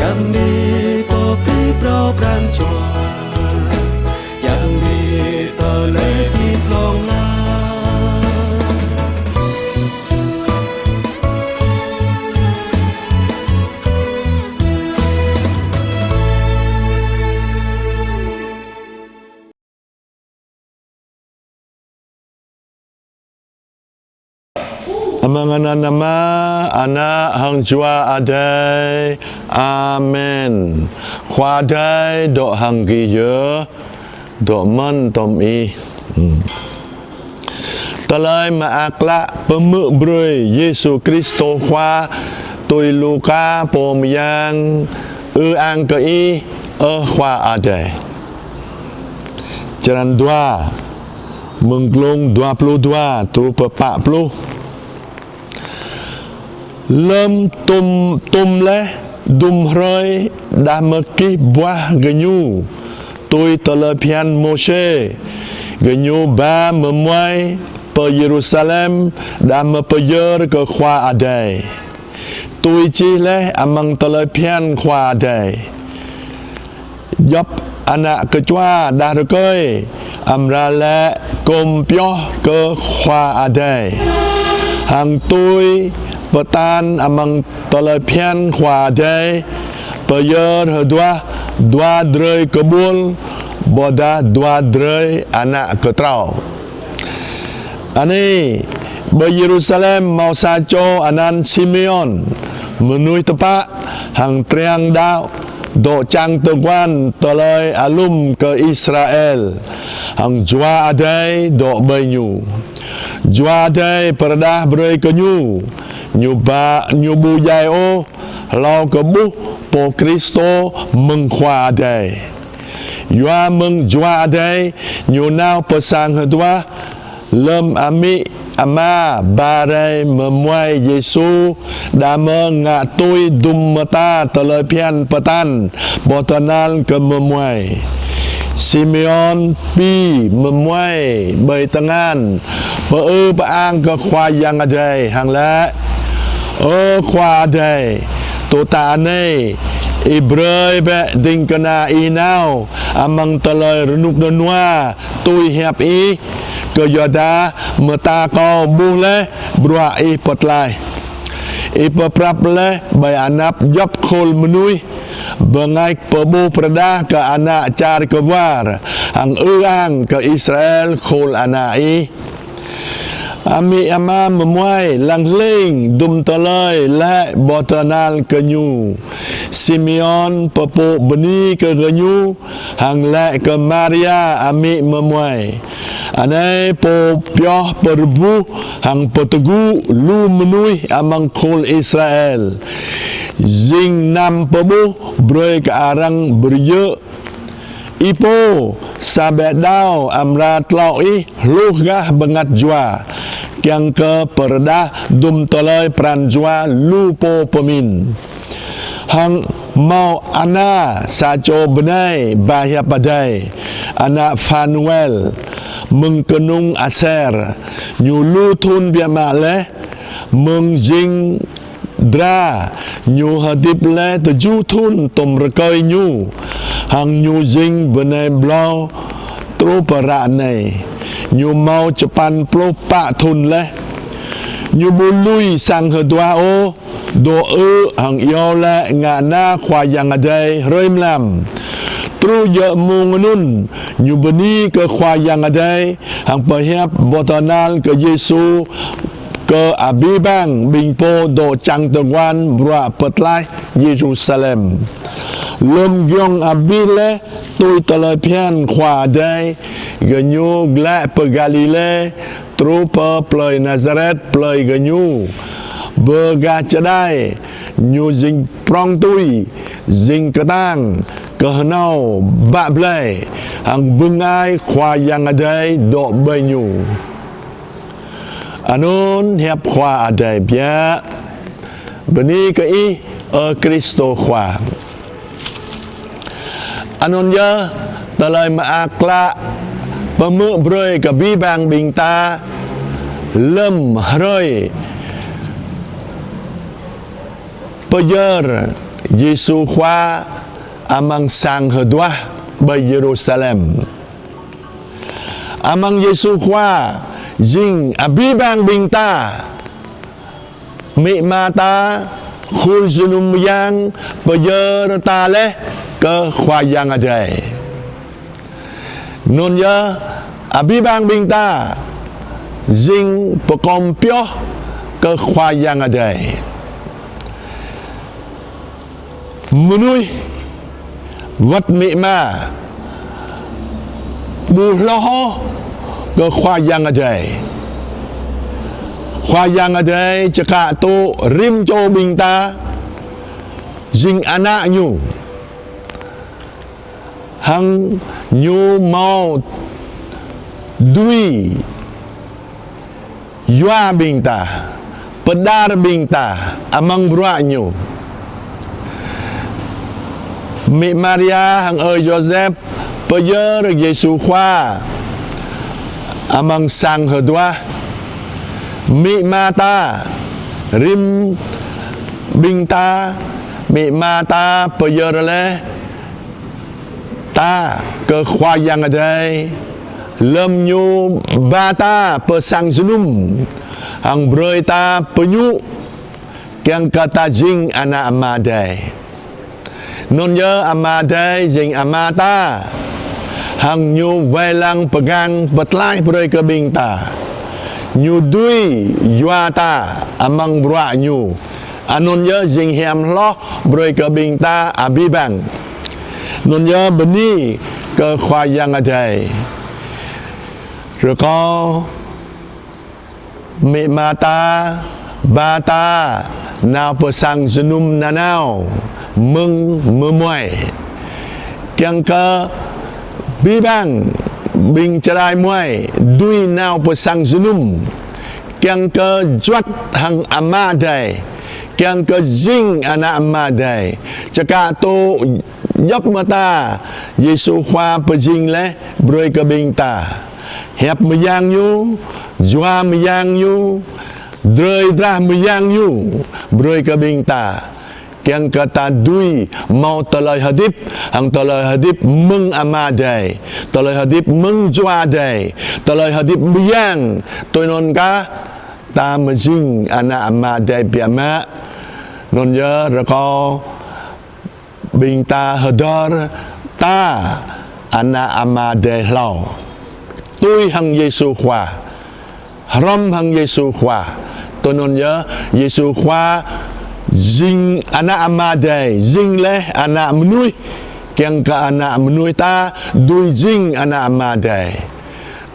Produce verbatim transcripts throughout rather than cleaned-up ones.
Yang ni pơpĭ phrâo pran jua, yang ni tơlơi hơdip hlŏng lar. Amăng anăn Ama, Ană hăng Jua Adai. Amen. Khua Adai dŏ hăng gih yơh, dŏ mơ̆n tŏm ih. Tơlơi mơak klă pơhmư̆ brơi Yêsu Kristô Khua tui Luka pô mơyang. Ư-ang kơ Ih, ơ Khua Adai. Črăn dua, mơ̆ng glông dua pluh dua truh pơ pă pluh. Lơm tŭm, tŭm laih dŭm hrơi đah mơ̆ kih buah gơñu tui tơlơi phiăn Môsê, gơñu ba mơmuai pơ Yêrusalem đah mơ̆ pơyơr kơ Khua Adai, tui čih laih amăng tơlơi phiăn Khua Adai: Djŏp ană kơčua đah rơkơi amra laĭ kôm pioh kơ Khua Adai. Hăng tui pơtă amăng tơlơi phiăn Khua Adai, pơyơr hơduah dua drơi kơƀuăl, ƀôdah dua drơi ană kơtrâo. Anai, ƀơi Yêrusalem hmâo sa čô anăn Simêôn, mơnuih tơpă hăng triang đaŏ, dŏ čang tơguan tơlơi alum kơ Israel, hăng Jua Adai dŏ ƀơi ñu. Jua Adai pơrơđah brơi kơ ñu, ñu ba, ñu ƀu djai ôh, hlâo kơ ƀuh Pô Kristô mơ̆ng Khua Adai. Yua mơ̆ng Jua Adai, ñu nao pơ sang hơduah. Lơm amĭ ama ba rai mơmuai Yêsu, đah mơ̆ ngă tui dŭm mơta tơlơi phiăn pơtă ƀôdah tơhnal kơ mơmuai, Simêôn pi mơmuai ƀơi tơngan, pơư pơang kơ Khua Yang Adai hăng laĭ: Ơ Khua Adai, tơdah anai, Ih brơi bĕ ding kơna Ih nao amăng tơlơi rơnŭk rơnua tui hiăp Ih, kơyuadah mơta kâo ƀuh laih bruă Ih pơtlaih. Ih pơprăp laih ƀơi anăp djŏp khul mơnuih bơngač pơƀuh pơrơđah kơ ană čar kơwar, hăng ư-ang kơ Israel khul ană Ih. Amĭ ama mơmuai lăng hling dŭm tơlơi laĭ ƀôdah tơhnal kơ ñu. Simêôn pơpŭ bơni kơ gơñu, hăng laĭ kơ Maria amĭ mơmuai: Anai Pô pioh pơrơbuh hăng pơtơgŭ lu mơnuih amăng khul Israel, jing năm pơƀuh brơi kơ arăng brơi jơ̆. Ih pô, sa ƀĕ đao amra tlŏ Ih hluh gah bơngăt jua, kiăng kơ pơrơđah dŭm tơlơi pran jua lu pô pơmĭn. Hăng hmâo Ana, sa čô bơnai ba hiăp Adai, ană Phanuel, mơ̆ng kơnung Aser, ñu lu thŭn biă mă laih, mơ̆ng jing dra, ñu hơdip laih tơjuh thŭn tŏm rơkơi ñu, hăng ñu jing bơnai ƀlâo truh pơ ră anai. Ñu hmâo čơpăn pluh pă thŭn laih. Ñu ƀu lui sang hơduah ôh, dŏ ư hăng iâu laĭ ngă na Khua Yang Adai hrơi mlam. Truh djơ̆ mông anŭn, ñu bơni kơ Khua Yang Adai, hăng pơhiăp ƀôdah tơhnal kơ Yêsu kơ abih bang ƀing pô dŏ čang tơguan bruă pơtlaih Yêrusalem. Lơm giŏng abih laih tui tơlơi phiăn Khua Adai, gơñu glaĭ pơ Galilê, truh pơ plơi Nazaret plơi gơñu. Bơ gah čơđai, ñu jing prŏng tui, jing kơtang, kơhnâo bă blai, hăng bưng ai Khua Yang Adai dŏ ƀơi ñu. Anŭn hiăp Khua Adai biă. Bơni kơ Ih, ơ Kristô Khua. Anŭn yơh tơlơi mơak klă pơhmư̆ brơi kơ abih bang ƀing ta lơm hrơi pơyơr Yêsu Khua amăng sang hơduah ƀơi Yêrusalem. Amăng Yêsu Khua jing abih bang ƀing ta, amĭ ama ta, khul jơnum mơyang pơyơr ta laih kơ Khua Yang Adai. Anŭn yơh, abih bang ƀing ta jing pơkom pioh kơ Khua Yang Adai. Mơnuih wơ̆t amĭ ama ƀu hloh ôh kơ Khua Yang Adai. Khua Yang Adai čơkă tŭ rĭm čô ƀing ta jing ană Ñu. Hăng Ñu hmâo dưi yua ƀing ta, pơđar ƀing ta amăng bruă Ñu. Amĭ Maria hăng ơi Yôsep pơyơr Yêsu Khua amăng sang hơduah. Amĭ ama ta, rĭm ƀing ta, amĭ ama ta pơyơr laih ta kơ Khua Yang Adai, lơ̆m Ñu ba ta pơ sang jơnum, hăng brơi ta pơñŭ, kiăng kơ ta jing ană Ama Adai. Anŭn yơh Ama Adai jing Ama ta, hăng Ñu wai lăng pơgang pơtlaih brơi kơ ƀing ta. Ñu dưi yua ta amăng bruă Ñu. Anŭn yơh jing hiam hloh brơi kơ ƀing ta abih bang. Anŭn yơh bơni kơ Khua Yang Adai. Rơkâo amĭ ama ta, ba ta nao pơ sang jơnum nanao mơ̆ng mơmuai. Kiăng kơ abih bang ƀing čơđai muai dưi nao pơ sang jơnum. Kiăng kơ juăt hăng Ama Adai. Kiăng kơ jing ană Ama Adai. Čơkă tŭ djŏp mơta Yêsu Khua pơjing laih brơi kơ ƀing ta. Hiăp mơyang Ñu, yua mơyang Ñu, drơi drah mơyang Ñu brơi kơ ƀing ta. Kiăng kơ ta dưi hmâo tơlơi hơdip, hăng tơlơi hơdip mơ̆ng Ama Adai, tơlơi hơdip mơ̆ng Jua Adai, tơlơi hơdip mơyang, tui anŭn kah ta mơjing ană Ama Adai biă mă. Anŭn yơh rơkâo ƀing ta hơdơr ta ană Ama Adai hlâo. Tui hăng Yêsu Khua. Hrŏm hăng Yêsu Khua. Tui anŭn yơh Yêsu Khua jing ană Ama Adai, jing laih ană mơnuih, kiăng kơ ană mơnuih ta dưi jing ană Ama Adai.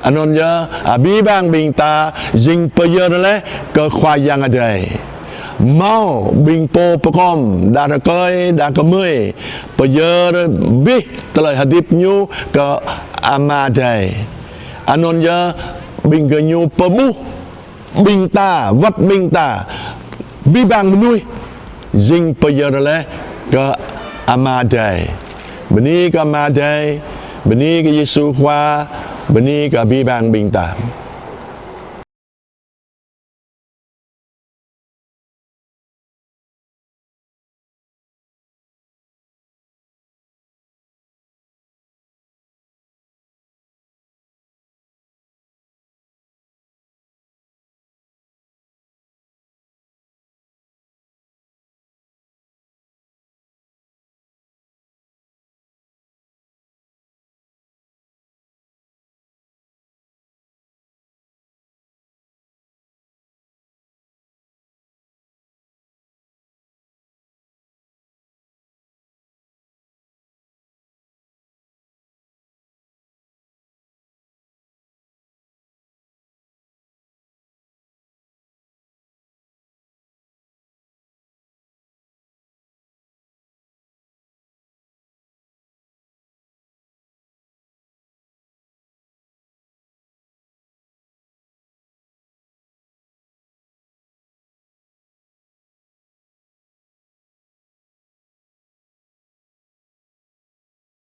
Anŭn yơh, abih bang ƀing ta jing pơyơr laih kơ Khua Yang Adai. Hmâo ƀing pô pơkom, đah rơkơi, đah kơmơi, pơyơr abih tơlơi hơdip ñu kơ Ama Adai. Anŭn yơh, ƀing gơñu pơƀuh ƀing ta, wơ̆t ƀing ta, abih bang mơnuih, jing pơyơr laih kơ Ama Adai. Bơni kơ Ama Adai, bơni kơ Yêsu Khua, bơni kơ abih bang ƀing ta.